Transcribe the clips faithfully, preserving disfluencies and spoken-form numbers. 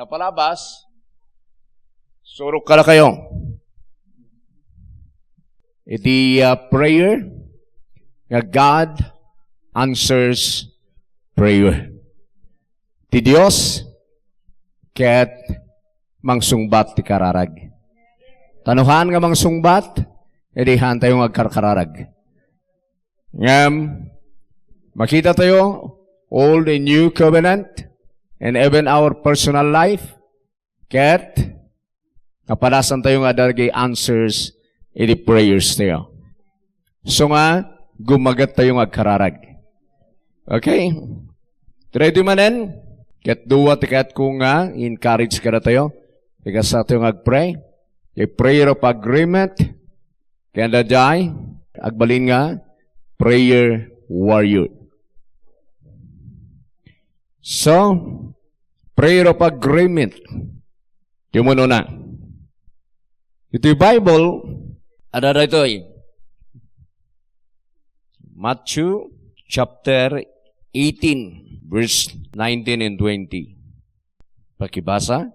Napalabas, surok kadakayo iti, ah, prayer nga God answers prayer. Ti Dios ket mangsungbat ti kararag. Ta no haan nga mangsungbat, edi haantayo nga agkarkararag. Ngem, makita tayo, Old and New Covenant, and even our personal life, ket napadasan tayo nga adda dagiti answers iti prayers tayo. So nga, gumaget tayo nga agkararag. Okay? Ready manen? Ket dua ti kayatko nga encourage kadatayo. Ti kasta tayo nga agpray. A prayer of agreement. Ken daydiay, agbalin nga prayer warrior. So, prayer of agreement. Ti umuna. Iti Bible, adda daytoy. Matthew chapter eighteen, verse nineteen and twenty. Pakibasa.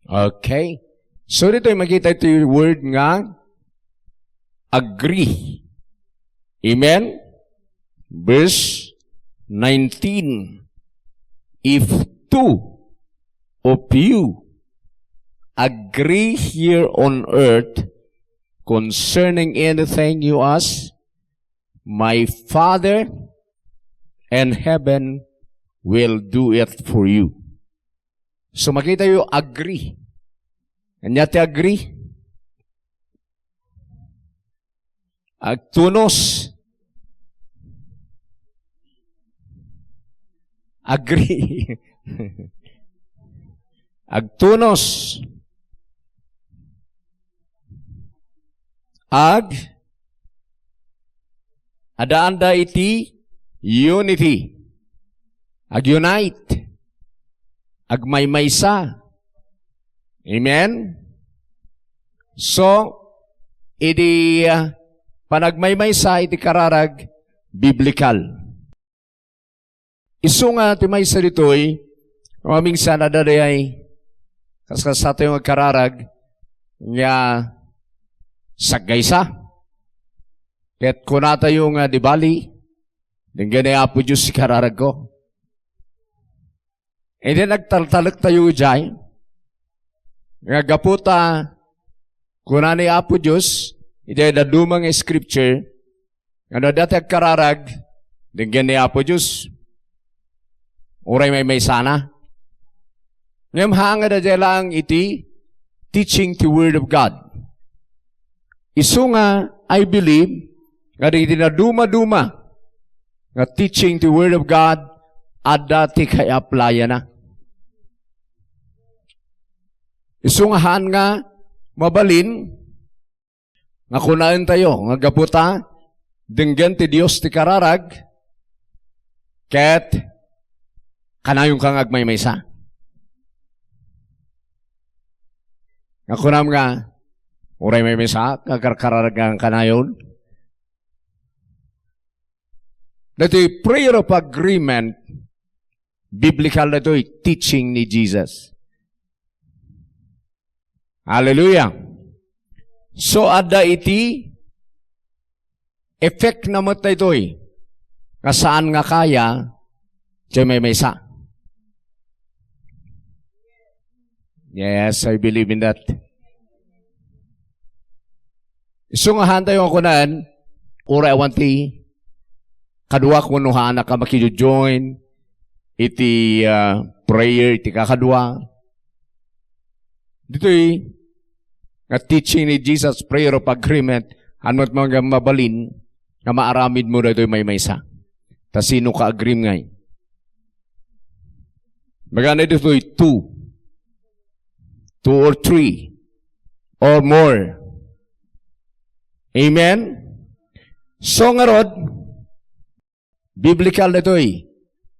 Okay. So, ditoy makita iti word nga agree. Amen? Verse nineteen. If two of you agree here on earth concerning anything you ask, my Father in heaven will do it for you. So, makita tayo, agree. Ania ti agree? Agtunos. Agree. Agtunos. Ag, addaanda iti unity. Ag-unite. Agmaymaysa. Amen? So, idi, ah, panagmaymaysa iti kararag, biblical. Isu nga ti maysa ditoy, maminsan adda dayay, kaskasatayo nga agkararag, nga saggaysa. Ket kunatayo nga, "Di bali, denggen ni Apo Dios ti kararagko." Idi nagtaltalektayo idiay, nga gapu ta kuna ni Apo Dios, idiay dadduma nga scripture, nga no adda ti agkararag, denggen ni Apo Dios. Uray maymaysana. Ngem haan nga daydiay laeng iti teaching ti Word of God. Isu nga, I believe, nga dagiti naduma-duma nga teaching ti Word of God, adda ti kaapplayana. Isu nga haan nga mabalin nga kunaentayo nga gapu ta denggen ti Dios ti kararag, ket kanayonka nga agmaymaysa. Nga kunam nga, uray maymaysa, nga karkararagan kanayon. Dati prayer of agreement, biblical daytoy teaching ni Jesus. Hallelujah. So, adda iti effect na met daytoy nga saan nga kaya ti maymaysa. Yes, I believe in that. Isu nga haantayo nga kunan, uray awan ti kadua, kuno haanak a makijo-join iti, ah, prayer iti kakadua. Ditoy nga teaching ni Jesus, prayer of agreement, haan met nga mabalin nga maaramidmo daytoy maymaysa. Ta sino ka agree ngay? Magana ditoy two. Two or three or more. Amen? So, ngarud, biblical daytoy.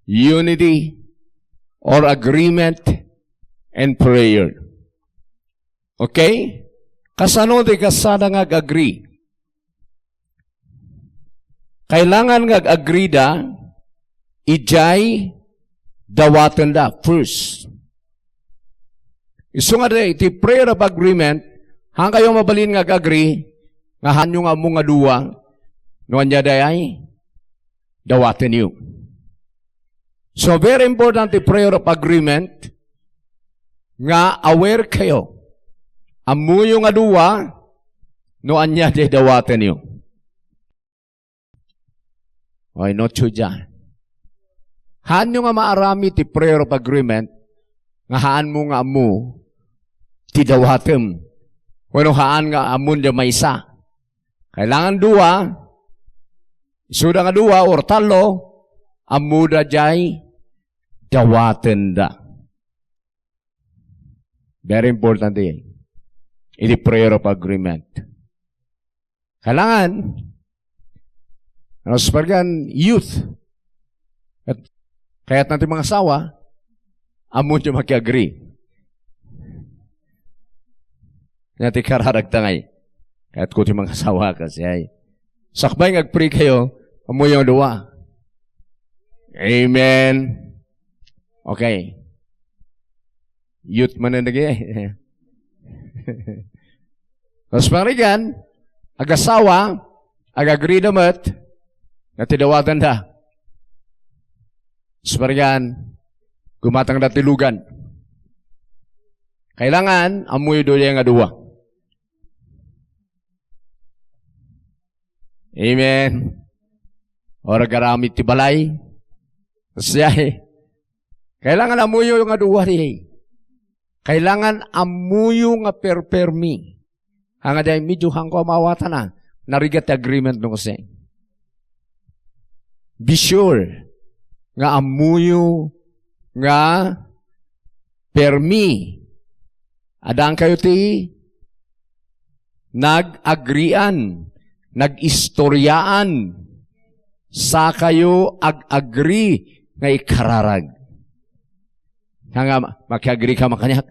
unity or agreement and prayer. Okay? Kasano ti kasada nga ag-agree? Kailangan nga ag-agree da, idiay dawatenda first. Isu nga di, iti prayer of agreement, haan kayo mabalin nga ag-agree, nga haanyo nga ammo nga dua, no ania dayay dawatenyo. So, very important ti prayer of agreement nga aware kayo. Ammoyo nga dua, no ania dayay dawatenyo. Oy, no, chuja. Haanyo nga maaramid ti prayer of agreement nga haanmo nga ammo ti dawatem. Wenno haan nga ammon dayay maysa. Kailangan dua, isuda nga dua or tallo, ammoda dayay dawatenda. Very important yan. Iti prayer of agreement. Kailangan, ano, sa pargan, youth. At kayat na ti mangasawa, ammo ti maki-agree. Ania ti kararagta ngay. Kayat ko ti mangasawa kasi ay. Sakbay nga ag-pray kayo, ammoyo nga dua. Amen. Okay. Youth man ang nag-, Tapos pangarigan, ag-asawa, ag-agree da met, nga ti dawatenda. Tapos pangarigan, gumatang da ti lugan. Kailangan, ammoyo daydiay nga dua. Amen. Or agaramid ti balay. Siya eh. Kailangan ammoyo nga dua di. Kailangan ammoyo nga perpermi. Haan nga dayay medyo haanko a maawatan a. Narigat ti agreement no kasi. Be sure nga ammoyo nga permi. Adaan kayo ti nag-agreean, nag-istoryaan, sa kayo ag-agree nga ikararag. Haan nga, maki-agree ka makaniak.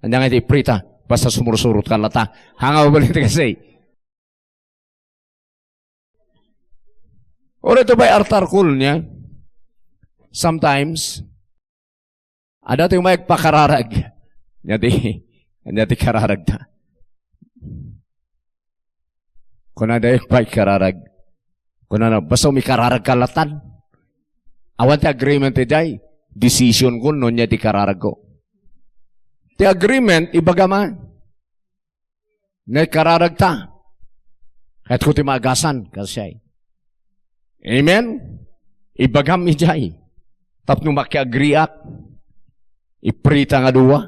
Ania nga iti iprita, basta sumursurot ka lata. Haan nga, mabalin ti kasi. Or ito ba'y altar call niya? Sometimes, adda ti umayag pakararag. Ania ti, ania ti kararag ta. Kuna da yung pay kararag. Kuna na, basta umikararag ka latan. Awan ti agreement ti jay. Decision ko, no ania ti kararag ko. Ti agreement, ibaga man. Naikararag ta. Kayat ko ti maagasan, kasjay. Amen? Ibagam ijay. Tapno makiagriak. Iprita nga dua.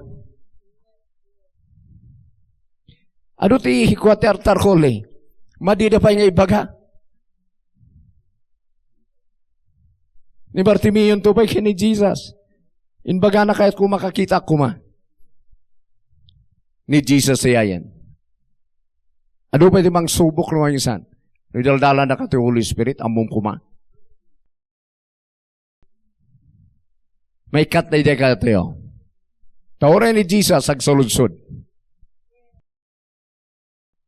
Adu ti kua ti altar call, eh. Madida pay nga ibaga. Ni Bartimeo to pay ken ni Jesus. Imbagana kayat ko makakita koma. Ni Jesus iyayen. Adu pay ti mangsubok no maysa. No idaldalannaka ti Holy Spirit, ammom koma. Maikkat daydiay kadatayo. Ta uray ni Jesus agsaludsod.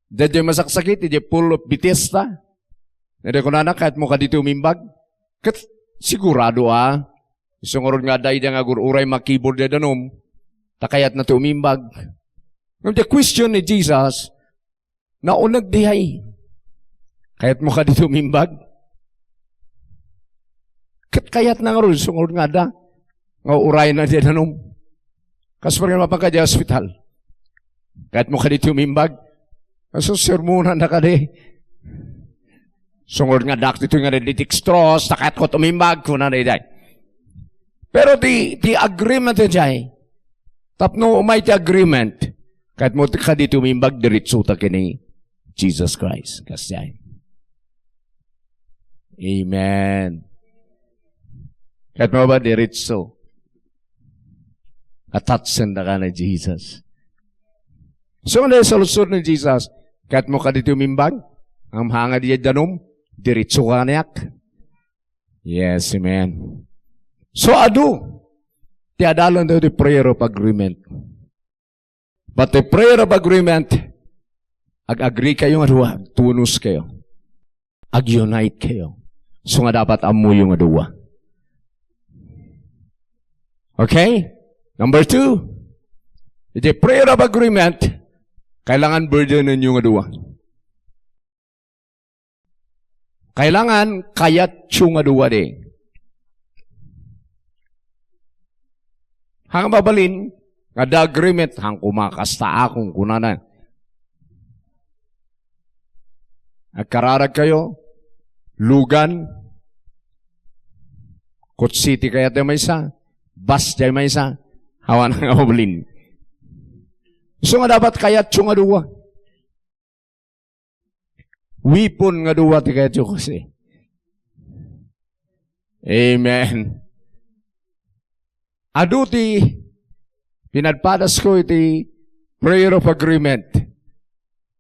Daydiay masaksakit, idiay Pool of Bethesda. Daydiay kunana, kayatmo kadi ti umimbag? Ket sigurado a, isu ngarud nga adda ida nga agur-uray makibur diay danum, ta kayatna ti umimbag. Ngem the question ni Jesus, nauneg diay. Kayatmo kadi ti umimbag? Ket kayatna ngarud, isu ngarud nga adda nga urayna diay danum. Kas parang mapan ka diay hospital. Kayatmo kadi ti umimbag? Aso sermonan na kadi. Sungod nga dak dito nga didextrose, ta kayatko ti umimbag, kuna na iday. Pero ti, ti agreement diay, tapno umay ti agreement, kayatmo ti kadi ti umimbag, diretso ta kini Jesus Christ. Kasjay. Amen. Kayatmo ba diretso? Attach senda ka ni Jesus. So, ano yung saludsod ni Jesus? Kayatmo kadi ti umimbag? Ang hanga di danum, diretso ka niak. Yes, amen. So, adu ti adalentayo ti prayer of agreement. But the prayer of agreement, ag-agree kayo nga dua, agtunos kayo. Ag-unite kayo. So nga dapat ammoyo nga dua. Okay? Number two, iti prayer of agreement, kailangan burdenenyo nga dua. Kailangan kayatyo nga dua di. Hang mabalin, nga da agreement, hang kumakasta akong kunana. Agkararag kayo, lugan, kutsiti kayat di maysa, bas di maysa, hawan nga mabalin. So nga dapat kayatyo nga dua. Weapon nga dua ti kayatyo kasi. Amen. Adu ti pinadpadasko iti prayer of agreement.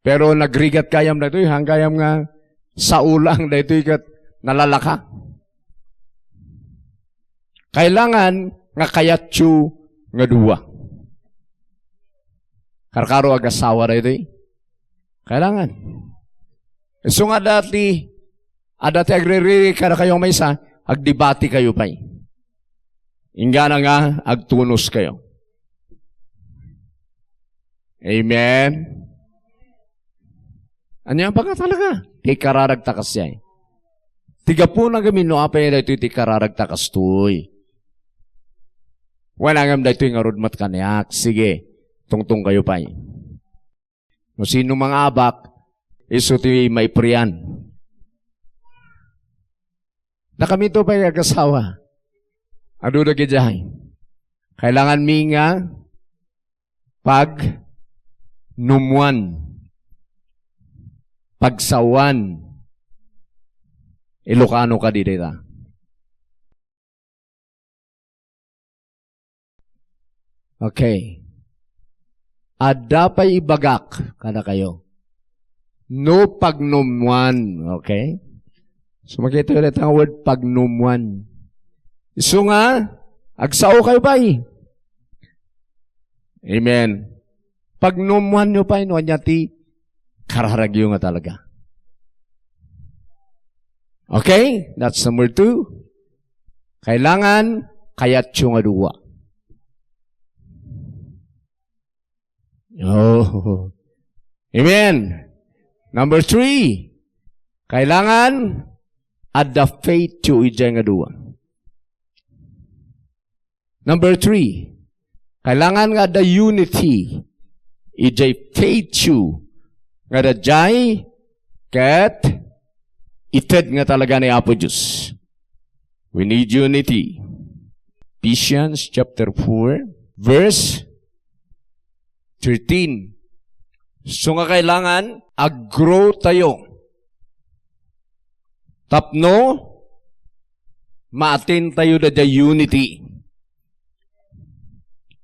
Pero nagrigat gayam daytoy, hang gayam nga sao lang daytoy ket nalalaka. Kailangan nga kayatyo nga dua. Karkaro agasawa daytoy. Kailangan. Isu nga adda ti, adda ti agriririk kadakayo a maysa, agdebate kayo pay. Inggana nga agtunos kayo. Amen. Ania pa nga talaga? Ti kararagta kasdiay. Ti gapuna ngamin no apay daytoy ti kararagta kastoy. Wala ngem daytoy ngarud met kaniak. Sige, tungtong kayo pay. No sino mangabak, isu ti maiprian. Nakami to pay agasawa. Adu dagidiay. Kailangan mi nga pag numwan. Pagsawan. Ilocano kadi dita. Okay. Adda pay ibagak kadakayo. No pagnumwan. Okay? So, makita ulit ang word pagnumwan. Isu nga, agsao kayo pay. Amen. Pagnumwanyo pay no ania ti kararagyo nga talaga. Okay? That's number two. Kailangan kayatyo nga dua. Oh. Amen. Number three, kailangan adda faith yo idiay nga dua. Number three, kailangan nga adda unity idiay faith yo nga adda diay ket ited nga talaga ni Apo Dios. We need unity. Ephesians chapter four, verse thirteen. So nga kailangan, ag-grow tayo. Tapno, maatin tayo da unity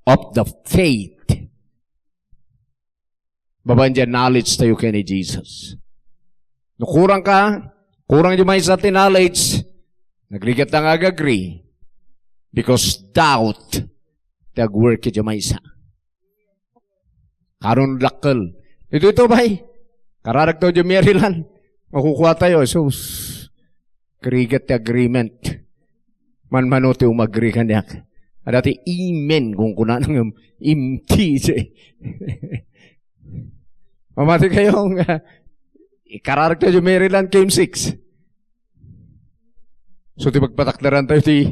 of the faith. Babaen diay knowledge tayo ken ni Jesus. No kurang ka, kurang diay maysa ti knowledge, nagrigat nga ag-agree because doubt ti agwork diay maysa. Karon dakkel. Ito, ito, bay. Kararag tayo diay Maryland. Makukua tayo. Sus. Krigat ti agreement. Manmano ti umagree kaniak. Adda ti amen kung kunana nga empty. Mamati kayo nga ikararag tayo Maryland Game six. So, ti pagpatakderan tayo ti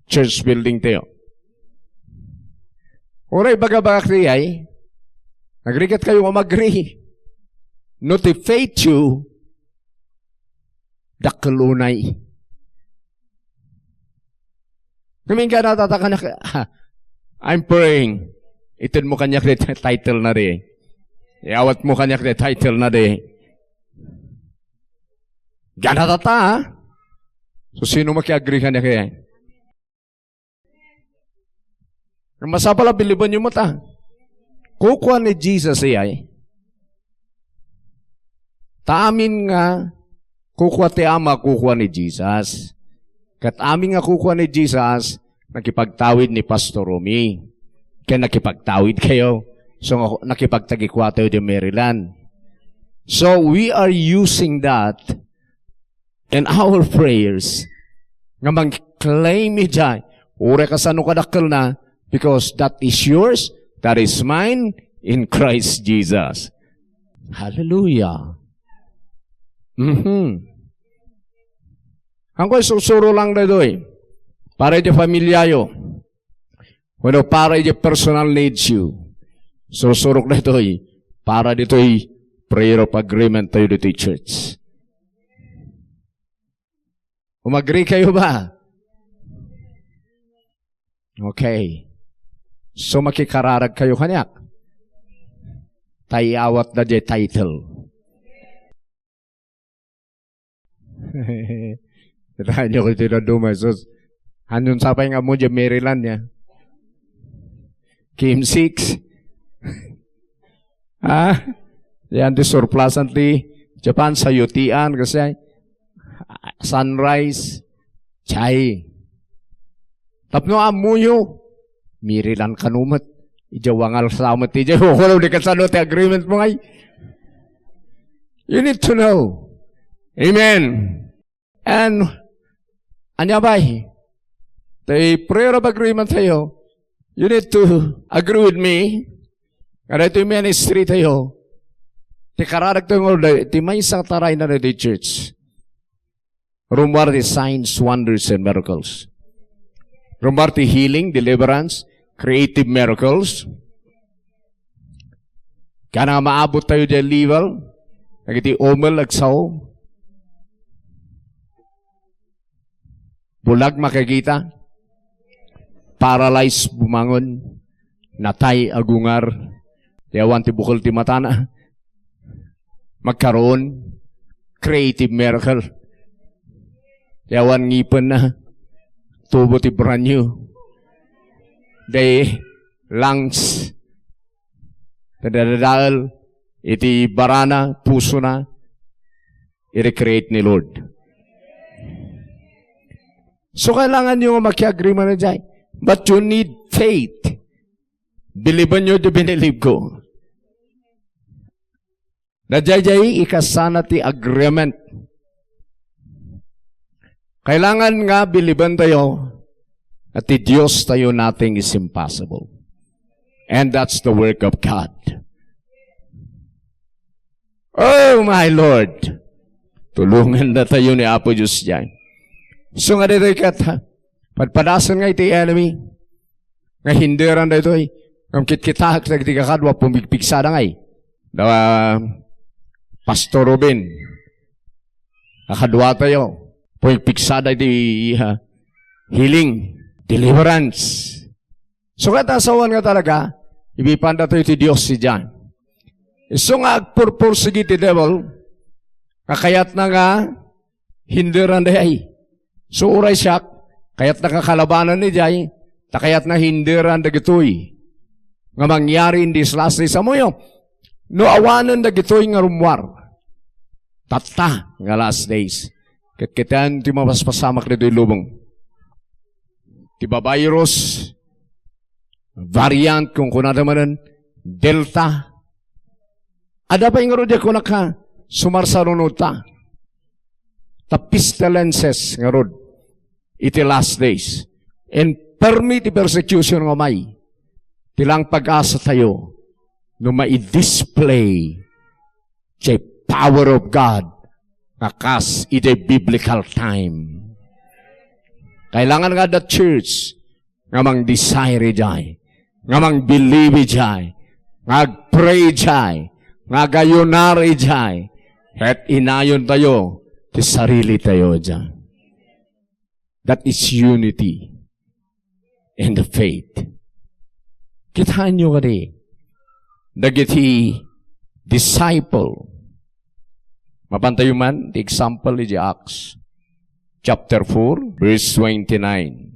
church building tayo. Uray bagabagak ti ay, nagrigat kayo nga umagri. No, ti faith you, dakkel unay. Ngamin ka natatakanak, "I'm praying." Ited mo kaniak ti title na di. Iawat mo kaniak ti title na di. Gana tata, ha? So, sino makiagri kaniak, eh? Masapul a biliban yo met, ah. Kukua ni Jesus iyay. Ta amin nga kukua ti Ama, kukua ni Jesus. Ket amin nga kukua ni Jesus, nakipagtawid ni Pastor Romy. Ken nakipagtawid kayo. So, nga-, nakipagtagikua tayo di Maryland. So, we are using that in our prayers. Nga mang-claim idiay. Uray kasano kadakkelna, because that is yours, that is mine, in Christ Jesus. Hallelujah. Mhm. Haanko isursuro lang daytoy. Para iti familiayo. Wenno para iti personal needs you. Sursurok daytoy. Para ditoy prayer of agreement tayo ditoy church. Umagree kayo ba? Okay. So, makikararag kayo kaniak. Tay awat na di title. Kitaenyo kadi ti dadduma, Jesus. Haanyon sapay nga ammo di Maryland ya. Kim six. Ha? Yan ti surplasan ti Japan, sayutian, kasi ay, sunrise, chai. Tapno ammoyo, Maryland kano met. Idiay wangal sa met, idiay ukulaw, di kasano ti agreement mo ngay. You need to know. Amen. And, ania bay? Ti prayer of agreement tayo, you need to agree with me. Nga daytoy ministry tayo, ti kararag tayo nga, ti maysa nga tarayna daytoy church. Rummuar ti signs, wonders, and miracles. Rummuar ti healing, deliverance, creative miracles. Kana nga maabot tayo diay level, dagiti umel agsao, bulag makakita, paralyzed bumangon, natay agungar, ti awan ti bukel ti matana, magkaroon, creative miracle, ti awan ngipenna, tubo ti brand new, the lungs, Nadadael iti barana, pusona, i-recreate ni Lord. So, kailangan nyo nga maki-agree man dyan. But you need faith. Biliban nyo di binilib ko. Daydiay ikasana ti agreement. Kailangan nga biliban tayo at ti Dios tayo, nothing is impossible. And that's the work of God. Oh, my Lord! Tulongan na tayo ni Apo Dios diyan. So nga dito ikat, ha? Padpadasan nga iti enemy. Nga hinderan daytoy. Ngem kitkitaek dagiti kakadua, pumigpigsada ngay. Da, Pastor Ruben. Kakadua tayo. Pumigpigsada iti, ah, healing, deliverance. So, ket asawan nga talaga, ibipanda tayo ti Dios idiay. Isu nga agpurpursigi ti devil, nga kayatna nga hinderan dayay. So, uray siak, kayatna nga kalabanan idiay, ta kayatna hinderan dagitoy nga mangyari in these last days. Ammoyo, no awanen dagitoy nga rummuar, tatta nga last days. Ket kitaen ti mapaspasamak ditoy lubong. Ti bavirus, variant, kung kunada manen, Delta. Adda pay ngarud diay kunak a sumarsarunod ta. Ta pestilences ngarud iti last days. And permi ti persecution nga umay. Ti lang pag-asa tayo no mai-display ti power of God nga kas iti biblical time. Kailangan nga the church nga mang-desire idiay, nga mang-believe idiay, nga ag-pray idiay, nga agayunar idiay, ket inayon tayo ti sarili tayo idiay. That is unity in the faith. Kitaenyo kadi, dagiti disciple. Mapantayo man, the example iti Acts chapter four, verse twenty-nine.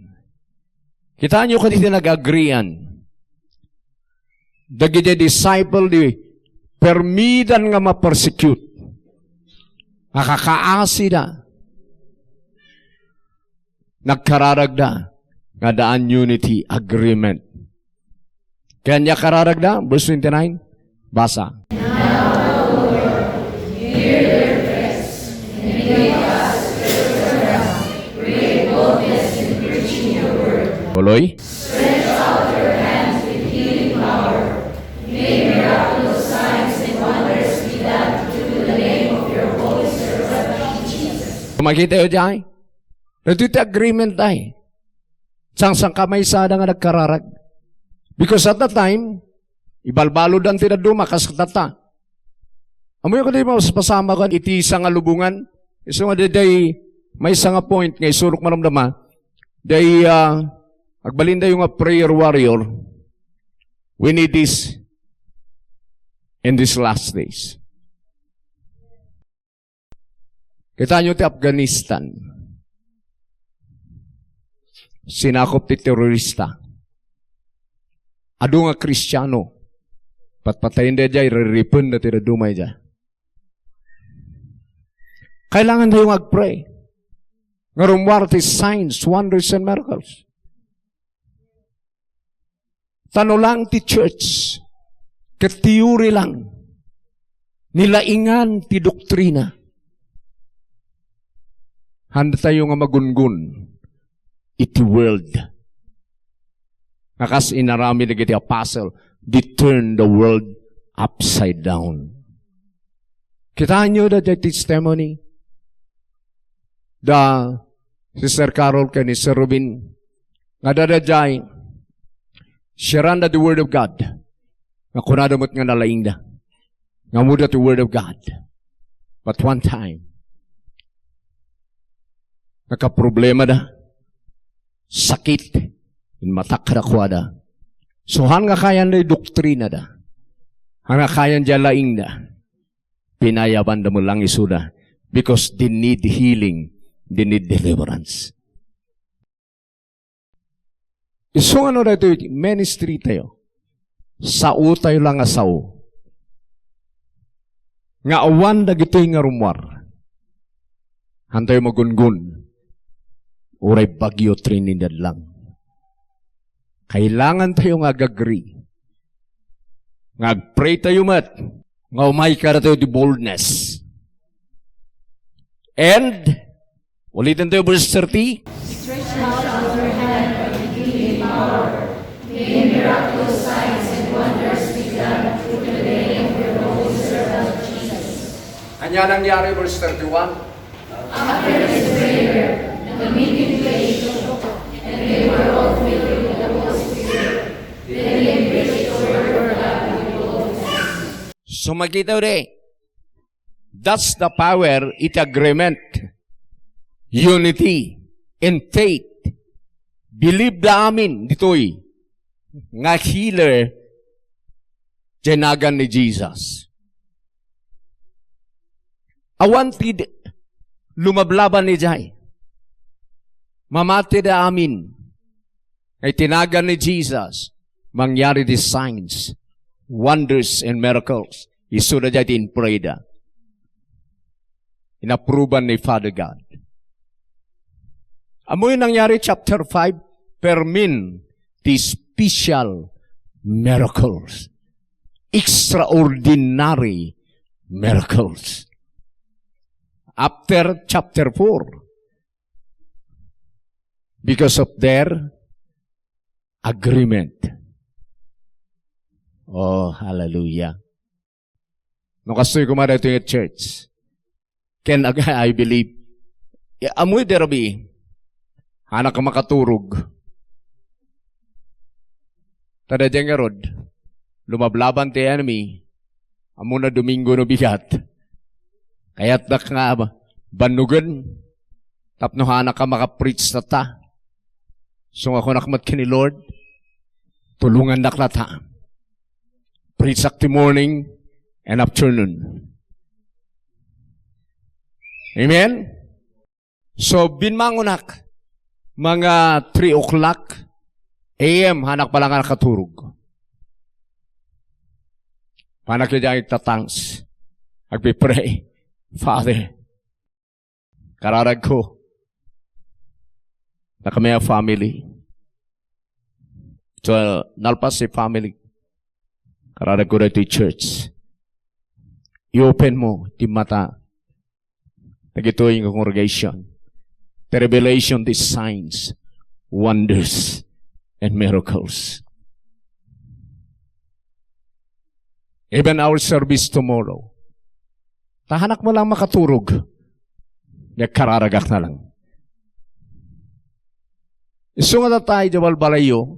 Kitaenyo kadi ti nag-agreean. Dagiti disciple di permidan nga ma-persecute. Nga kakaasida. Nagkararagda nga addaan unity, agreement. Kaya ania kararagda? Verse twenty-nine. Basa. Tuloy. Makita yo diay? Ito ti agreement ay. Sangsankamay sada nga nagkararag. Because at that time, ibalbalud ti dadduma, kas tatta. Ammoyo kadi mas pasamakan iti sangalubongan. Isu nga diay maysa nga point nga isurok maramdama. Diay, ah, agbalindayo nga prayer warrior. We need this in these last days. Kitaenyo ti Afghanistan. Sinakop ti terorista. Adu nga Kristiano. Patpatayen da diay, riripenda ti dadduma diay. Kailangan tayo nga agpray. Nga rummuar ti signs, wonders, and miracles. Ta no lang ti church, ket theory lang, nilaingan ti doktrina, handa tayo nga magungun iti world. Nga kas inaramid dagiti apostle, they turn the world upside down. Kitaenyo da diay testimony da Sister Carol ken ni Sir Rubin, nga adda diay, share-anda ti Word of God. Nga kunada met nga nalaingda. Nga ammoda ti Word of God. But one time, nakaproblemada, sakit, immatak kadakuada. So, haan nga kayanda ti doktrinada. Haan nga kayan diay laingda. Pinayabanda met lang isuda. Because they need healing. They need deliverance. Isu nga no daytoy ministry tayo, sao tayo lang nga sao. Nga awan dagitoy nga rummuar. Hantayo magungun. Uray bagyo Trinidad lang. Kailangan tayo nga ag-agree. Nga agpray tayo met. Nga umay kadatayo ti boldness. And, ulitin tayo, verse thirty. Stretch out your hand and give me power. May miraculous signs and wonders be done through the name of your holy servant Jesus. Ania nangyari, verse thirty-one? After this prayer, the meeting took place, and they were all filled with the Holy Spirit. Then they preached the word of God with boldness. So, makita tayo di, that's the power iti agreement, unity, in faith. Believe da amin ditoy nga healer ti nagan ni Jesus. Awan ti d-, lumablaban idiay. Mamati da amin. Nga iti nagan ni Jesus, mangyari ti signs, wonders, and miracles. Isuda diay ti imprayda. Inapruban ni Father God. Ammoyo nangyari chapter five, permin ti special miracles. Extraordinary miracles. After chapter four, because of their agreement. Oh, hallelujah. No kastoy koma daytoy nga church. Ken ag-, I believe. Ya, ammoyo di rabii. Haanak a makaturog. Ta daydiay ngarud, lumablaban ti enemy. Ammona Domingo no bigat. Kayatdak nga bannugen. Tapno haanak a makapreach tatta. So nga kunak met ken ni Lord, tulongandak latta. Preachak ti morning and afternoon. Amen? So, binmangonak, mga three o'clock A M, haanak pay la nga nakaturog. Haanak idiay agtatangs. Agpipray. Father, kararagko. Dakami a family. So, nalpas ti family. Kararagko daytoy church. I-open mo ti mata. Dagitoy nga congregation. The revelation, the signs, wonders, and miracles. Even our service tomorrow. Tahanak mo lang makaturog. Nagkararagak na lang. Isu nga tatay, di balbalayo,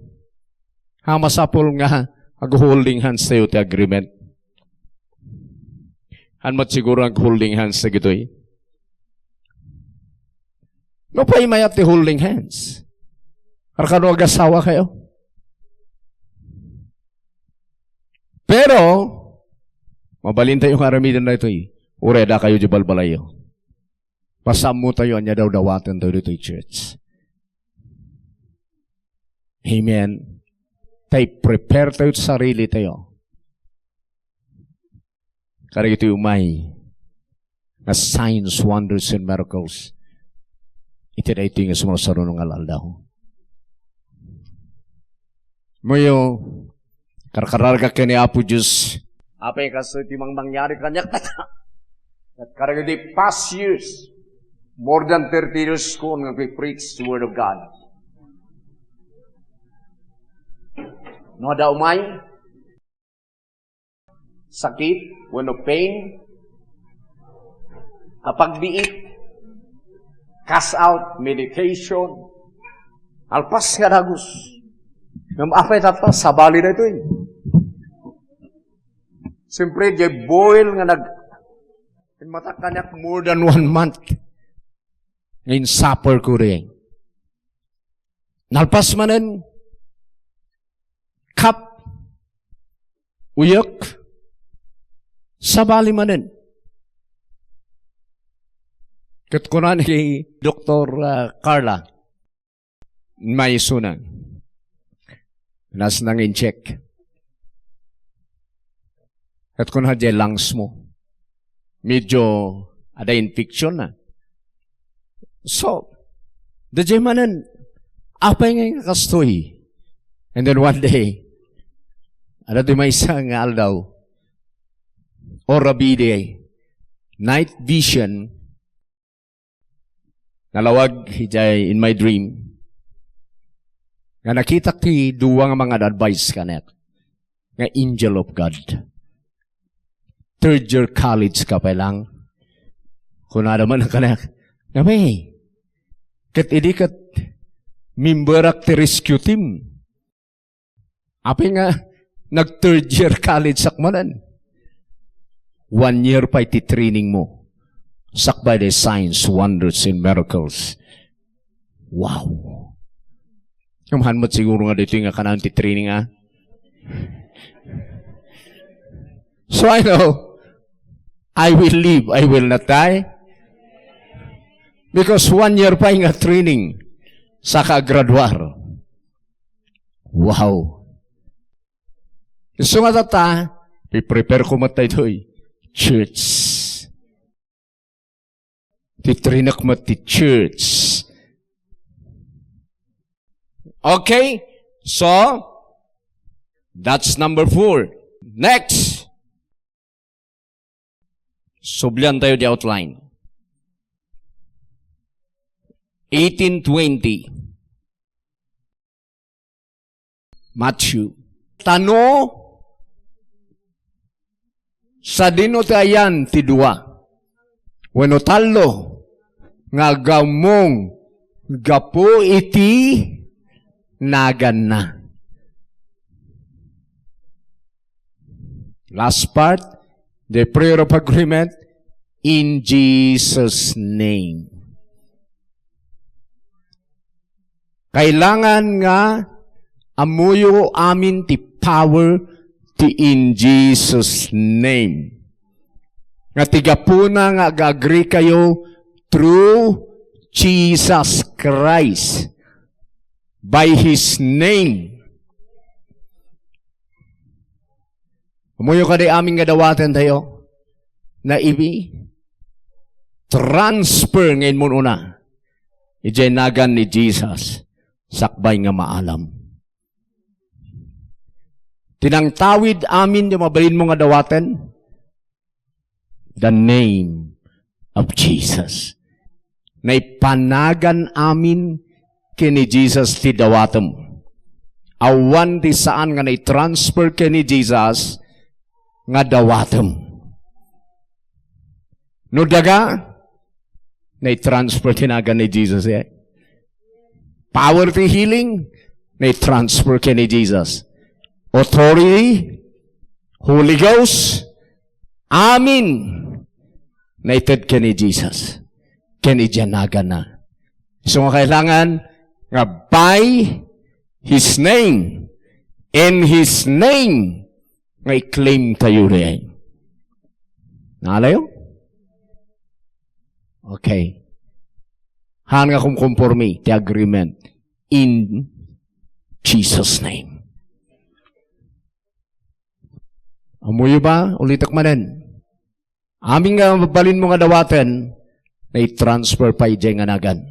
ha, masapul nga ag-holding hands tayo ti agreement. Han met siguro ag-holding hands dagitoy. No pay mayat ti holding hands. Arkano agasawa kayo? Pero, mabalin tayo nga aramiden na ito eh. Ureda kayo di balbalayo. Pasammo tayo, anya daw dawaten tayo ditoy church. Amen. Tay prepare tayo sarili tayo. Karagitoy umay nga signs, wonders, and miracles. Iti daytoy nga sumaruno nga aldaw. Muyo, karkararagak ken ni Apo Dios. Apay, kastoy ti mangmangyari kaniak. Ket karagitoy past years, more than thirty years ko nga nagpi-preach the Word of God. No, adda umay, sakit, wenno pain, apagbiit, cast out, medication, alpas nga dagus. Ngem apay tatta, sabali daytoy. Siyempre, diay boil nga nag-, inmatak kaniak more than one month. Nga in-suffer ko diay. Nalpas manen, kap, uyek, sabali manen. Ket kuna ni Doktor, ah, Carla, maisuna. Nas nang in-check. Ket kuna diay lungs mo. Medyo adda infection na. So, daydiay manen, apay nga kastoy? And then one day, adda ti maysa nga aldaw, o rabii diay, night vision, nalawag idiay in my dream, nga nakitak ti dua nga mangad-advise kaniak, nga angel of God. Third year college ka pa lang. Kunada man kaniak, "Ngem, ket idi ket memberak ti rescue team, apay nga nag-third year college-ak manen?" One year pay ti training mo. Sakbay diay signs, wonders, and miracles. Wow! Ngem han met siguro nga ditoy nga kanan ti training, ah. So I know, I will live, I will not die. Because one year pay nga training, saka graduar. Wow! Isu nga tatta, piprepare ko met daytoy church. Ti training met ti church. Okay? So, that's number four. Next. Sublian tayo di outline. Eighteen twenty. Matthew. Tano, sadino ti ayan ti dua wenno tallo nga agammong gapu iti naganna. Last part, the prayer of agreement, "In Jesus' name." Kailangan nga ammoyo amin ti power ti "In Jesus' name." Nga ti gapuna nga ag-agree kayo through Jesus Christ, by His name. Ammoyo kadi amin nga dawaten tayo na ibi transfer nga immun-una. Idiay nagan ni Jesus, sakbay nga maalam. Ti nangtawid amin ti mabalinmo nga dawaten, the name of Jesus. Naipanagan amin ken ni Jesus ti dawatem. Awan ti saan nga naitransfer ken ni Jesus nga dawatem. No daga, naitransfer ti nagan ni Jesus, eh. Power ti healing, naitransfer ken ni Jesus. Authority, Holy Ghost, amin, naited ken ni Jesus. Ken idiay naganna. So nga kailangan nga by His name, in His name, nga i-claim tayo rin. Nalayo? Okay. Han nga kumkumpormi ti agreement in Jesus' name. Ammoyo ba? Ulitek manen. Amin nga mabalinmo nga dawaten, nai-transfer pay idiay nga nagan.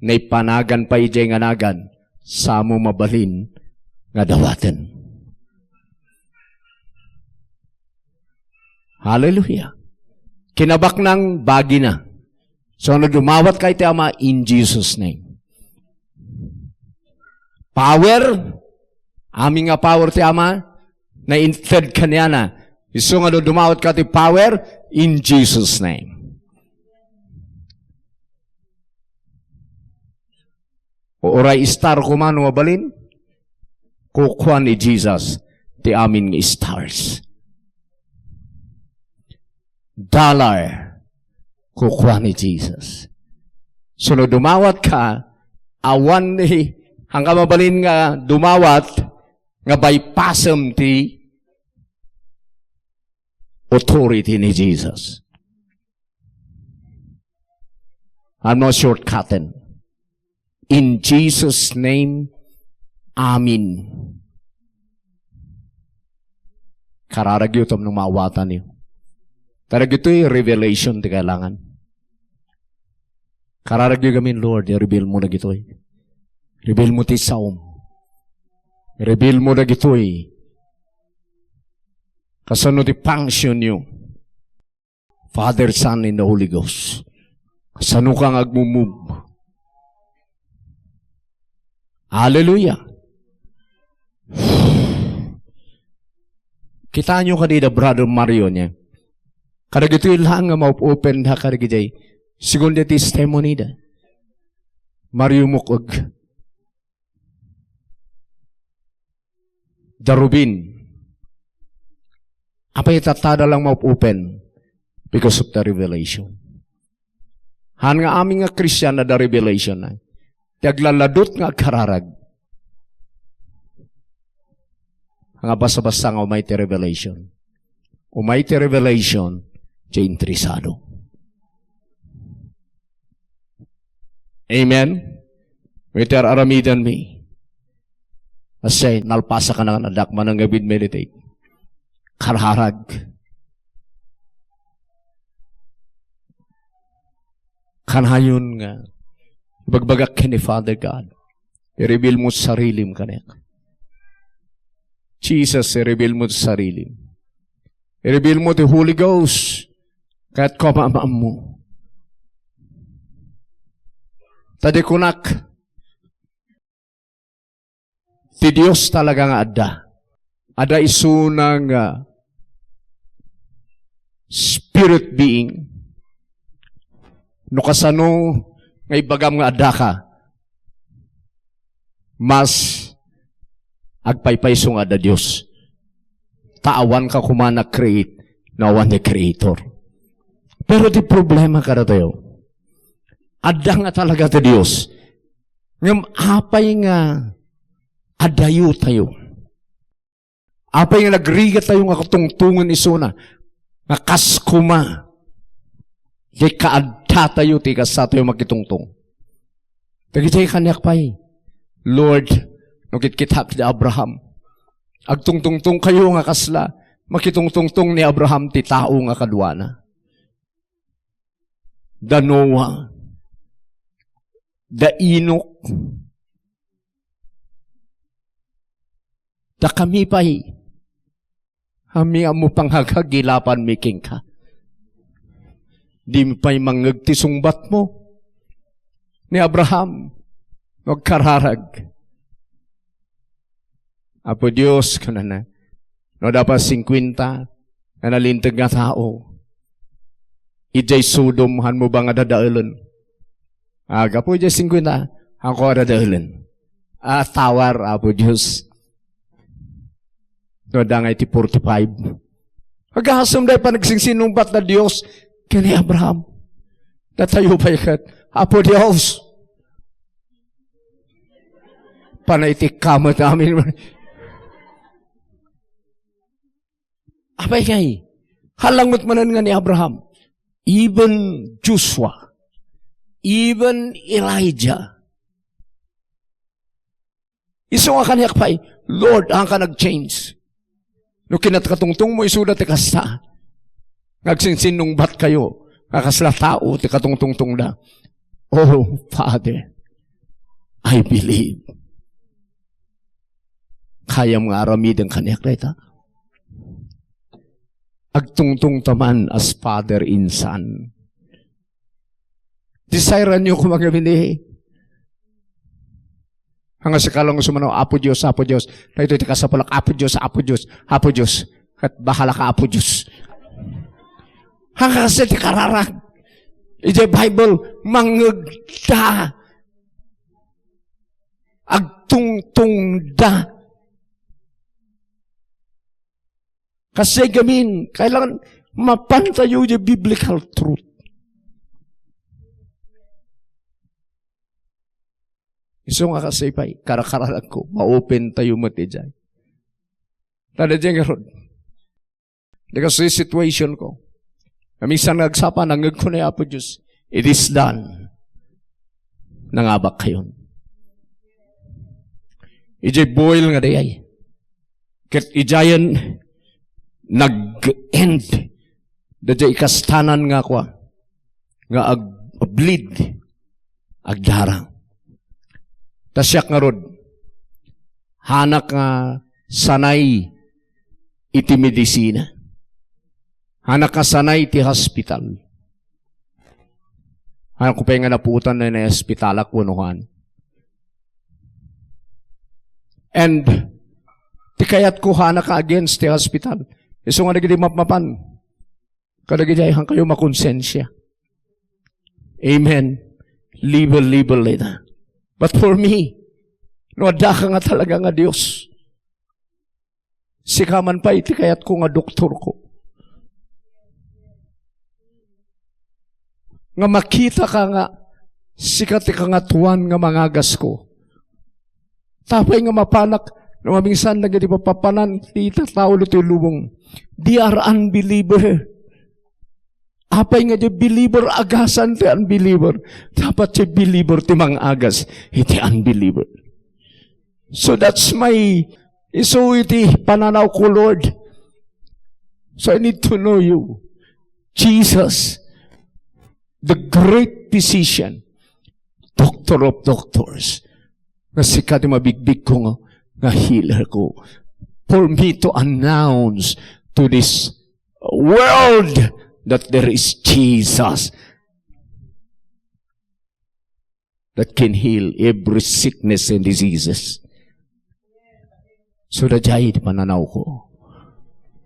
Naipanagan pay idiay nga nagan, samo mabalin nga dawaten. Hallelujah. Kinabaknang bagina. So, no dumawatka iti Ama, in Jesus' name. Power, amin nga power ti Ama, naited kaniana. Isu nga no dumawatka ti power, in Jesus' name. O uray star koma no mabalin, kukua ni Jesus ti amin nga stars. Dollar, kukua ni Jesus. So, no dumawatka, awan ni, hangka mabalin nga dumawat, nga bypassem ti authority ni Jesus. Ano shortcutten? In Jesus' name, amen. Kararagyo tapno maawatanyo. Karagitoy revelation ti kailangan. Kararagyo gamin, Lord, i-reveal mo dagitoy. Reveal mo ti saom. Reveal mo dagitoy. Kasano ti function niyo? Father, Son, and the Holy Ghost. Kasano ka nga agmumove? Hallelujah. Kitaenyo kadi da Brother Mario niya. Kadagitoy lang nga ma-open da kadagijay. Segun ti testimony da. Mario Mukog. Da Rubin. Apay tatta da lang ma-open? Because of the revelation. Han nga amin nga Kristian, adda revelation na. Ti aglaladut nga agkararag. Nga basa-basa nga umay ti revelation. Umay ti revelation, ti interesado. Amen? Iti ar-aramidenmi. Kasi nalpasakan nga adda manang nga meditate. Kararag. Kanayon nga ibagbagak ken ni Father God, i-reveal mo sarilim kaniak. Jesus, i-reveal mo sarilim. I-reveal mo ti Holy Ghost. Kayat ko maammo. Ta di kunak, ti Dios talaga nga adda. Adda isuna nga spirit being. No kasano nga ibagam nga adda ka, mas agpaypayso nga adda Dios. Ta awan ka koma na-create, no awan ti creator. Pero ti problema kadatayo, adda nga talaga ti Dios. Ngem apay nga adayo tayo? Apay nga nagrigat tayo nga katungtongen isuna? Nga kas koma, di kaadda tayo, ti kasta tayo makitungtong. Dagiti kaniak pay, Lord, no kitkitak ni Abraham, agtungtungtong kayo nga kasla, makitungtungtong ni Abraham ti tao nga kaduana. Da Noah. da Enoch, da kami pay, amin a ammom pay nga agkagilapanmi kenka. Dimi pay mangngeg ti sungbatmo ni Abraham no agkararag. Apo Dios, kunana, no adda pay singkuenta nga nalinteg nga tao idiay Sodom, hanmo ba nga dadaelen? Aggapu idiay singkuenta, hanko a dadaelen. Atawar, Apo Dios. No adda nga iti forty-five. Agasem dayta panagsinsinungbat ti Dios ken ni Abraham. Datayo pay ket, Apo Dios, panay ti kamet amin. Apay ngay, halangmet manen nga ni Abraham, even Joshua, even Elijah, isu nga kaniak pay, Lord, haanka nag-change. No kinat-, katungtongmo, isuda ti kasta. Nga agsinsinungbatkayo, nga kasla tao ti katungtungtongda. Oh, Father, I believe. Kayam nga aramiden kaniak dayta. Agtungtongta man as father and son. Desire-anyo koma nga bini. Nga sika lang sumano, "Apo Dios, Apo Dios." Daytoy ti kasapulak, "Apo Dios, Apo Dios, Apo Dios." Ket bahala ka, Apo Dios. Nga kas ti kararag. Idiay Bible, mangngegda. Agtungtongda. Kasi gamin, kailangan mapantayo yung biblical truth. Isu nga kasi pay, karakararag ko, ma-open tayo met idiay. Tada diyan nga rod. Di kasi situation ko. Kami sa nagsapa, nangeg ko na Apo Dios, "It is done." Nangabak kayon. Idiay boil nga dayay. Ket idiayen nag-end. Daydiay ikastanan nga kua, nga ag-, bleed, agdarang. Ta siak ngarud, haanak nga sanay iti medisina. Haanak nga sanay iti hospital. Haanak ko pay nga napuotan na iti hospitalak wenno haan. And ti kayat ko, haanak nga against ti hospital. Isu nga dagiti mapmapan. Kadagiti ay hankayo makonsensia. Amen. Level, level ita. But for me, no, adda ka nga talaga nga Dios. Sika man pay ti kayat ko nga doktor ko. Nga makita ka nga sika ti kangatuan nga mangagas ko. Tapay nga mapanak, no, maminsan dagiti papapanan, ti tao ditoy lubong. They are unbeliever. Apay nga di believer, agasan ti unbeliever. Dapat ti believer ti mangagas iti unbeliever. So that's my, isu iti pananaw ko, Lord. So I need to know you. Jesus, the great physician, doctor of doctors, nga sika ti mabigbig ko nga, nga healer ko. For me to announce to this world that there is Jesus that can heal every sickness and diseases. So, daydiay ti pananaw ko.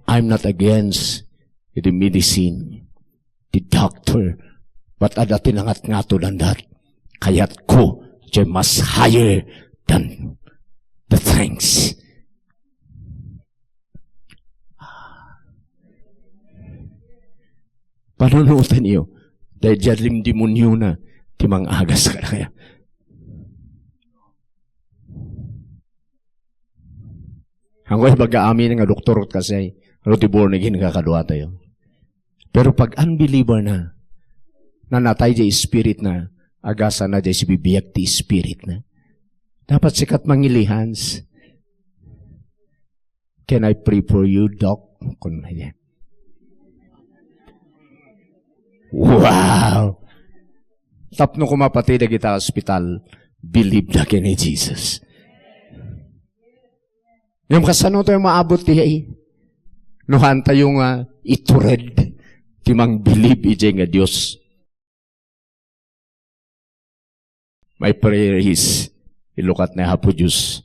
I'm not against the medicine, the doctor, but adda ti nangatngato dandat. Kayat ko, ti mas higher than the things. Panunoten iyo, daydiay dimdemoniona ti mangagas kadakayo. Hanko ibaga amin nga doktor ket kasi, ano ti born again nga kadua tayo. Pero pag unbeliever na, nanatay di spirit na, agasa na di sibibiag ti spirit na. Dapat sikat mangilihans. "Can I pray for you, Doc?" Kun-, wow! Tapno koma pati dagita ospital, believe da ken ni Jesus. Ngem kasano tayo maabot diay? No haantayo nga itured ti mangbilib idiay nga Dios. My prayer is, ilukat na Apo Dios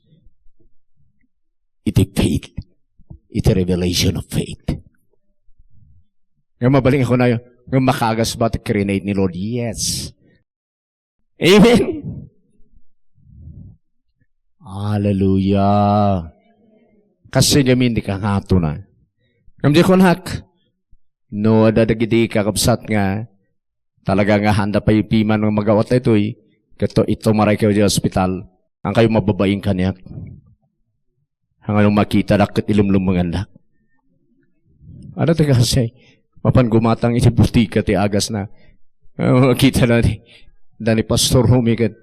iti faith, iti revelation of faith. Nga mabalin ko na yun, nga makaagas ba ti grenade ni Lord? Yes. Amen. Hallelujah. Kasi gamin di kangato na. Ngem di kunak, no, adda dagiti kakabsat nga, talaga nga handa pay piman nga magawat daytoy, ket ito maray kayo di ospital, ang kayo mababaing kaniak. Ang ano makita da ket ilumlumangan da. Ano ti kasi? Mapan gumatang iti butika ti agas na. Ah, makita na ni, da ni Pastor Rumi ket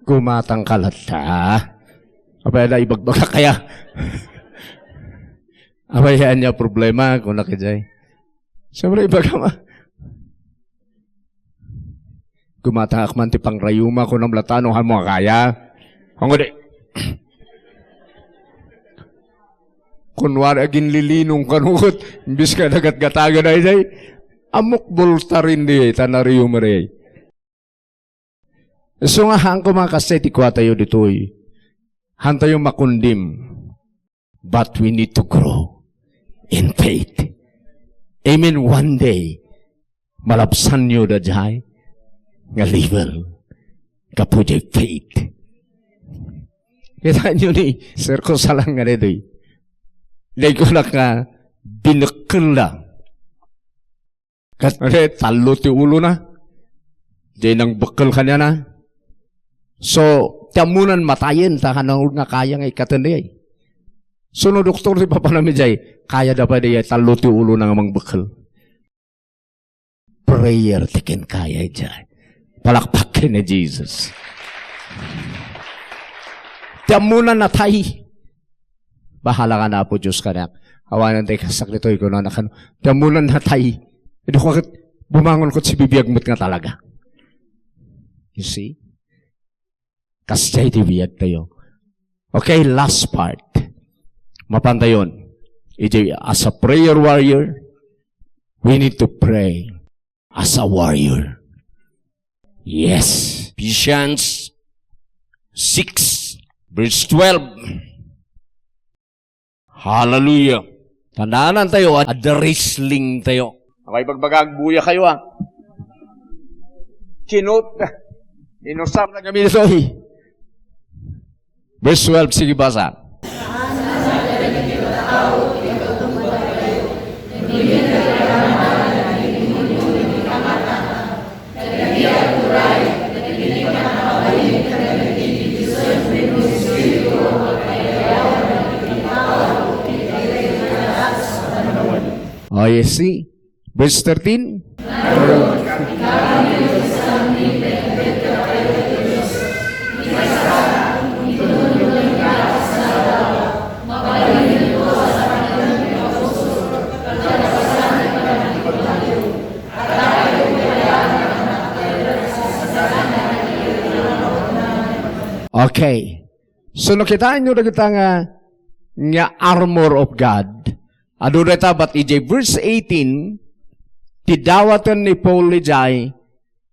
gumatang ka latta. Apay da ibagbaga kaya? Apay yan niya problema, kung nakijay. Siyempre, ibaga ma. Gumatang ak man ti pangrayuma, kunam latta, no, hamo kaya. Ang di. Kunwari, aginlilinong ka, no, ket imbis ka nagatgatagan, ay, ay, amok bolta rin di, ay, tanariyo, mari. So nga, haan ko mga kasay, ti kuwatayo ditoy. Hantayo makundim. But we need to grow in faith. Amen. One day, malabsanyo da jay nga level. Gapu jay faith. Kita nyo ni Sir Kusalang nga ditoy. Dahil ko na ka binakal na. Kat, ade, tallo ti ulo na. Di nang bekkel kanya na. So, ti ammonan matayen, ta kanang nga kaya nga ikkaten di ay. So, no doktor, di papanami jay, kaya da pa di ay, tallo ti ulo na nga mangbekkel. Prayer, ti ken kaya jay. Palakpak ken ni Jesus. Ti ammonan natay. Bahala ka na, Apo Diyos, kaniak. Awanan tayo kasak dito, ikaw na nakan. Ti ammonan natay. Ito ko agad, bumangon ko si bibiyag mo't nga talaga. You see? Kasjay ti biyag tayo. Okay, last part. Mapan tayon. Iti, as a prayer warrior, we need to pray as a warrior. Yes. Ephesians six, verse twelve. Hallelujah. Tandaanan tayo, adda wrestling tayo. Ako ipagbagag, buya kayo, ah. Chinot. Inusap na kami, soy. Verse twelve, sige, basa. Oh, you see? Verse thirteen. Okay. So, nakitaenyo dagita nga, nga armor of God. Adu dayta, but ijay verse eighteen, ti dawaten ni Paul ijay,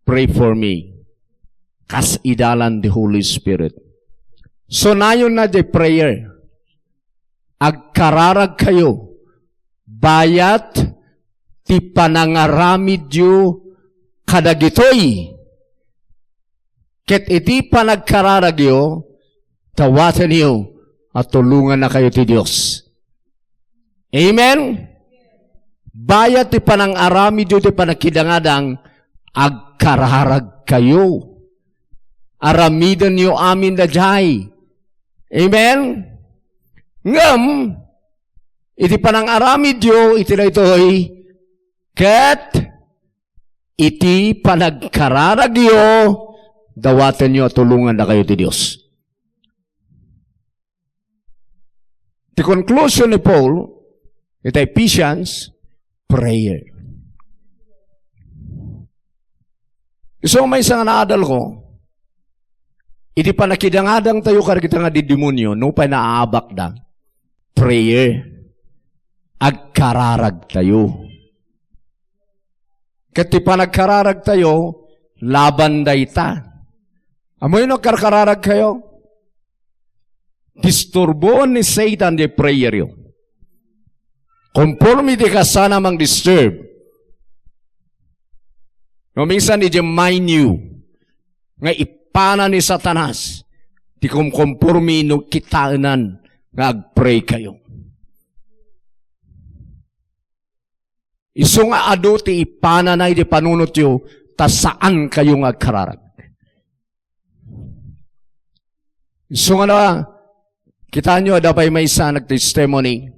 "Pray for me." Kas idalan ti Holy Spirit. So, nayon na jay prayer. Agkararag kayo, bayat ti panangaramidyo kadagitoy. Ket iti panagkararagyo, dawatenyo a tulongannakayo ti Dios. Amen? Bayat ti panangaramidyo ti panagkidangadang, agkararagkayo. Aramidenyo amin daydiay. Amen? Ngem, iti panangaramidyo, iti daytoy, ket iti panagkararagyo, dawatenyo a tulongannakayo ti Dios. Ti conclusion ni Paul, iti Ephesians, prayer. Isu maysa nga naadalko, iti panakidangadangtayo kadagita nga didemonio, nupay naabakda, prayer, agkararagtayo. Ket ti panagkararagtayo, laban dayta. Ammoyo no agkarkararagkayo? Disturboen ni Satan ti prayeryo. Konforme ti kasana mang-disturb. No minsan, idiay mind-yo nga ipana ni Satanas ti kumkonforme no kitaenan nga agpray kayo. Isu nga adu ti ipanana iti panunotyo, ta saan kayo nga agkararag. Isu nga na, kitaenyo, adda pay maysa nagtestimony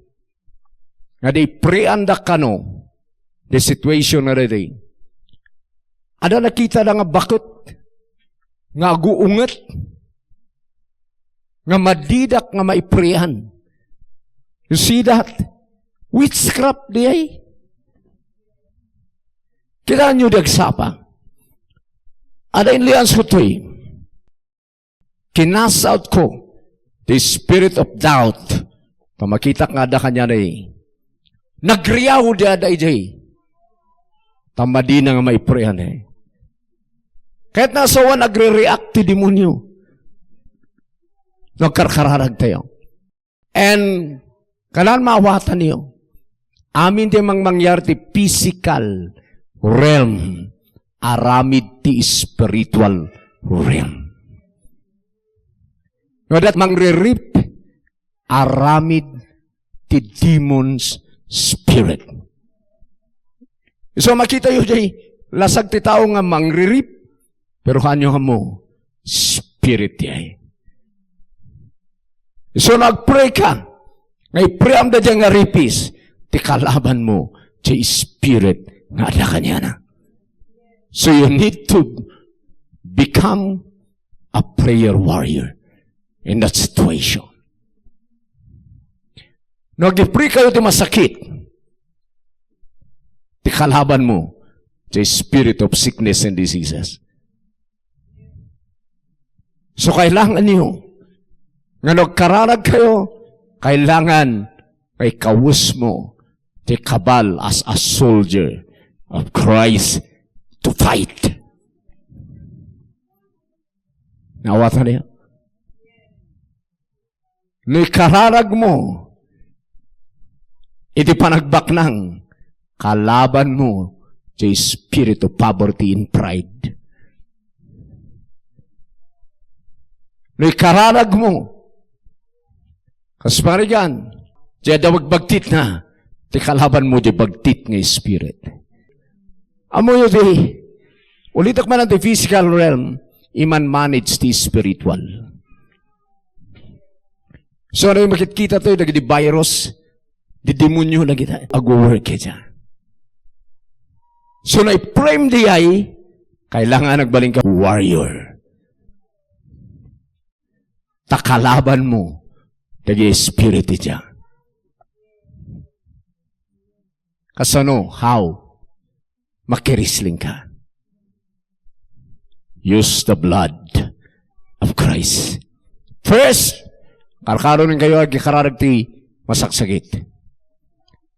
nga di ipreanda kano the situation nga ready. Adda nakitada nga baket nga aguunget nga madidak nga maiprean. You see that? Witchcraft di ay. Kitaenyo di agsapa. Ada inlians ko toy. Kinasaut ko the spirit of doubt. Pamakitak nga ada kanya na eh. Nagriaw di ada ijay. Ta madina nga maiprean eh. Kahit nasawan nagre-react ti demonyo. Nagkarkararag tayo. And kanan maawatanyo, amin ti mangmangyar ti physical realm, aramid ti spiritual realm. No dat mangririp, aramid ti demon's spirit. So, makita yu jay, lasag ti tao nga mangririp, pero kanyo mo, spirit yay. So, nagpray ka, nga ipream da dyan nga ripis, ti kalaban mo, ti spirit nga ada kanyana. So, you need to become a prayer warrior in that situation. No, agipray kayo ti masakit, ti kalaban mo, the spirit of sickness and diseases. So, kailangan niyo, nga nagkararag kayo, kailangan kay kawes mo, ti kabal as a soldier of Christ to fight. Naawatan niyo? No ikararag mo iti panagbaknang, kalaban mo ti spirit of poverty and pride. No ikararag mo, kas parigan, ti adda bagbagtitna, ti kalaban mo ti bagtit nga spirit. Ammoyo ti, ulitek man ti physical realm, iman manage ti spiritual. So, ano yung makitkita to, dagiti virus, di demonyo na kita, ago-work kita. So, na-frame di ay, kailangan nagbalin ka warrior. Ta kalaban mo, dagiti spirit ita. Kasano? How? Makirisling ka. Use the blood of Christ. First, karkaronen kayo agikararag ti masaksakit.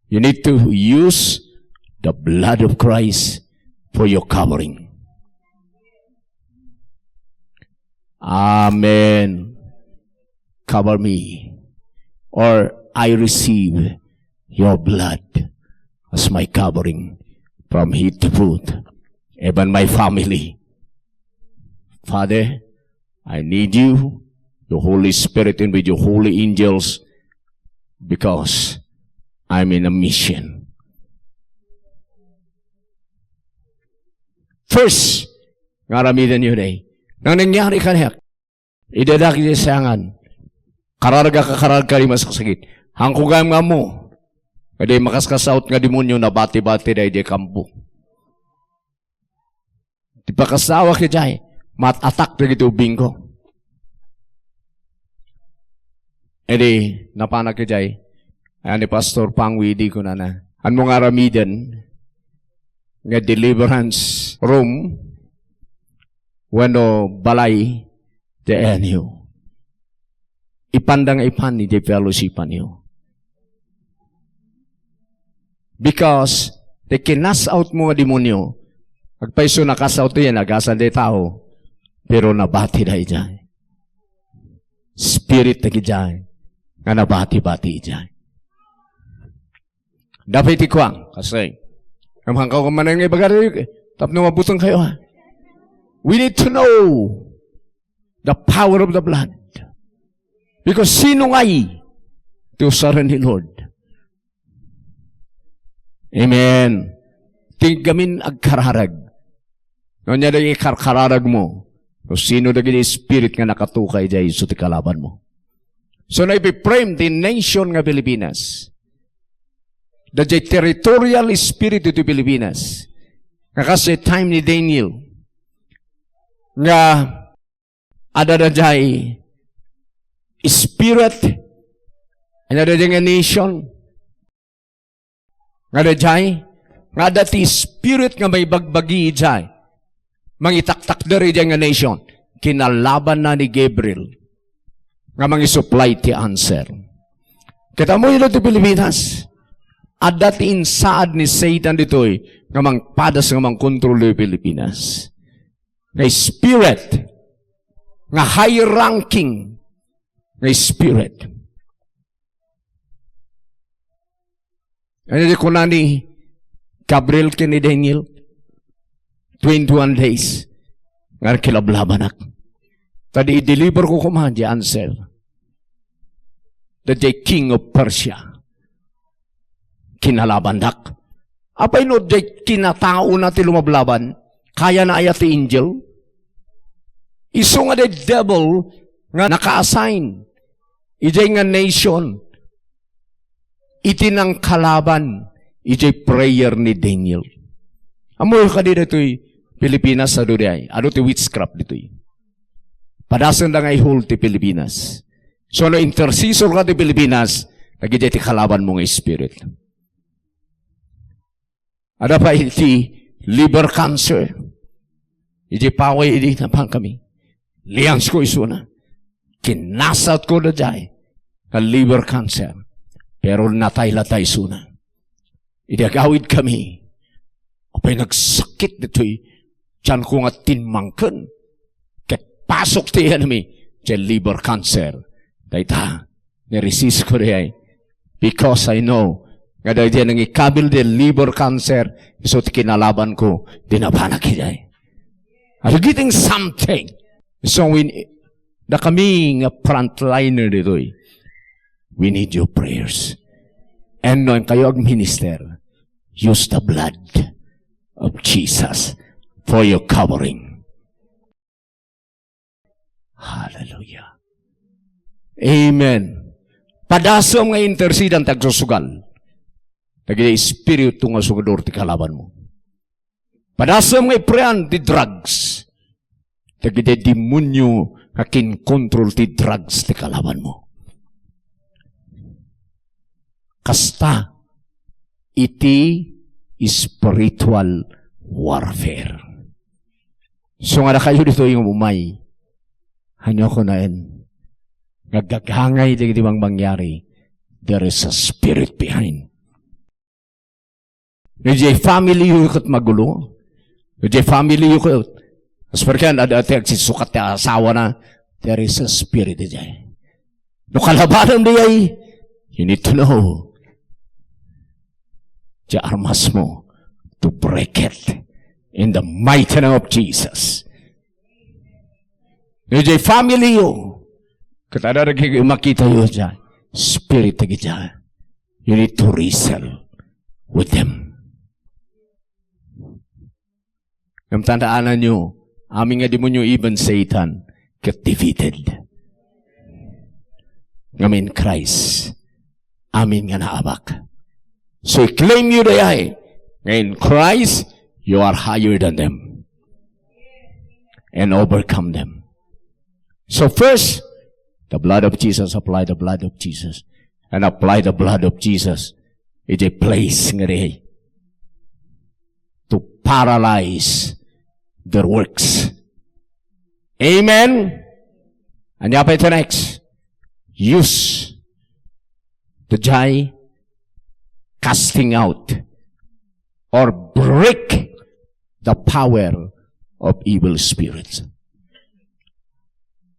You need to use the blood of Christ for your covering. Amen. Cover me, or I receive your blood as my covering from head to foot, even my family. Father, I need you, your Holy Spirit, and with your holy angels, because I'm in a mission. First, nga aramiden yu day. Nang nangyari kaniak, idada kiti sayangan. Kararga ka, kararga di masaksakit. Hangko gayam nga ammo. Kadi makaskasaut nga demonyo, nabati-bati da idiay kampo. Ti pakasawa kajay, mat-atak dagiti ubingko. Idi, napanak kajay, ayan ni Pastor Pangwi, di kunana, "Anmo nga aramiden nga deliverance room, wenno balay ti ayanyo. Ipanda nga ipan iti fellowshipanyo. Because ti kinasawtmo nga demonio, agpayso nakasawto yan, agasan ti tao, pero nabati da idiay. Spirit dagidiay nga nabati-bati idiay. Dapat iti kuang, kasi, kamangkaw ka man nga ibagari, tapno mabuteng kayo, ha? We need to know the power of the blood. Because sino ngay ti usaren ni Lord? Amen. Ti gamin agkararag. No, ania dagiti karkararagmo? No, sino dagiti spirit nga nakatukay idiay isu ti kalabanmo? So, naipiprame ti nation nga Pilipinas. Daydiay territorial spirit iti Pilipinas. Nga kas time ni Daniel. Nga adda daydiay spirit, adda daydiay nga nation, nga daydiay, nga adda ti spirit nga maibagbagi idiay, mangitaktakder idiay nga nation, kinalabanna ni Gabriel nga mangisupply ti answer. Kita mo ilo ti Pilipinas, adda ti insaad ni Satan ditoy nga mangpadas nga mangkontrol ti Pilipinas. Nga spirit, nga high ranking nga spirit. Ano di kuna ni Gabriel ken ni Daniel? Twenty-one days nga kilablabanak. Kadi i-deliver ko koma di answer. The king of Persia. Kinalabandak. Apay no, di kinataona ti lumablaban, kayana aya ti angel? Isu nga the devil nga naka-assign idiay nga nation, iti nangkalaban, idiay prayer ni Daniel. Ammoyo kadi ditoy Pilipinas, adu diay, adu ti witchcraft ditoy. Padasenda nga ihul ti Pilipinas. So, no intercessor ka ti Pilipinas, dagiti ti kalabanmo nga spirit. Ada pa iti liver cancer. Iti paway idi napan kami. Lians ko isuna. Kinasat ko da jay. Ka liver cancer. Pero natay la tay isuna. Idi agawid kami, apay nagsakit ditoy tiyan ko nga tinmangken. Ket pasok ti enemy, ti liver cancer. Dayta, ni-resist ko diay. Because I know, nga daydi nangikabil di liver cancer, isu ti kinalaban ko, di nabanak idiay. Are you getting something? So, we, da kami nga frontliner ditoy. We need your prayers. And no, kayo agminister, use the blood of Jesus for your covering. Hallelujah. Amen. Padasem nga intercede ti agsusugal. Dagiti espiritu nga sugador ti kalabanmo. Padasem nga iprean ti drugs. Dagiti demonio nga kinkontrol ti drugs ti kalabanmo. Kasta iti spiritual warfare. So nga dakayo ditoy nga umay, hanyo ko naen, nga gagangay dagiti bang mangyari, there is a spirit behind. No diay family yo ket magulo. No diay family yo ket, as per ken, ad-, ati agsisukat ti asawa na, there is a spirit diay. No kalabanem diay, you need to know. Diay armas mo to break it in the mighty name of Jesus. No diay family yo, ket adda dagiti makita yo diay, spirit dagiti diay. You need to wrestle with them. Ngem tandaan yo, amin nga demonio, even Satan, get defeated. Ngem in Christ, amin nga naabak. So, i-claim yo diay, nga in Christ, you are higher than them. And overcome them. So first, the blood of Jesus, apply the blood of Jesus. And apply the blood of Jesus iti place nga diay to paralyze their works. Amen? Ania pay ti next? Use the jay casting out or break the power of evil spirits.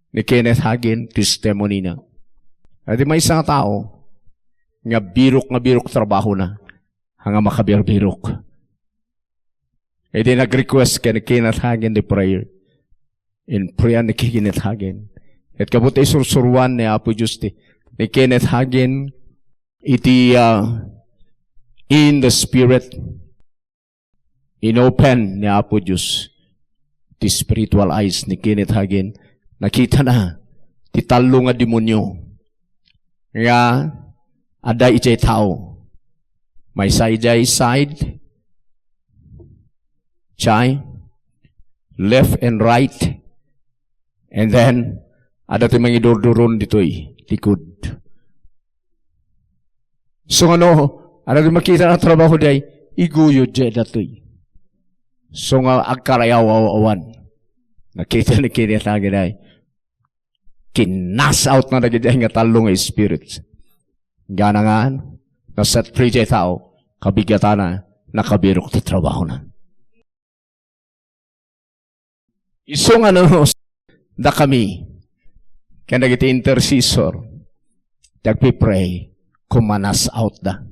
Ni Kenneth Hagin, testimony na. Iti maysa nga tao, nga birok, nga birok trabaho na, nga makabirbirok. Iti nag-request ken Kenneth Hagin ti prayer. In prayer ni Kenneth Hagin. Ket kabut isursuruan ni Apo Dios ti, ni Kenneth Hagin, iti, ah, in the spirit, inopen ni Apo Dios ti spiritual eyes ni Kenneth Hagin. Nakita na ti tallo nga demonio nga adda idiay tao. Maysa idiay side, jay, left and right, and then, adda ti mangidurduron ditoy, likod. So, ano, adda ti makita nga trabaho diay, iguyod diay datoy. So nga agkarayaw-awan. Nakita ni Kenneth Hagin ay, kinas out na dagiti nga tallo nga spirits. Gana nga, na-set free diay tao, kabigatana, nakabirok ti trabahona. Isu nga no, dakami, ken dagiti intercessor, dagpipray, kumanas out da.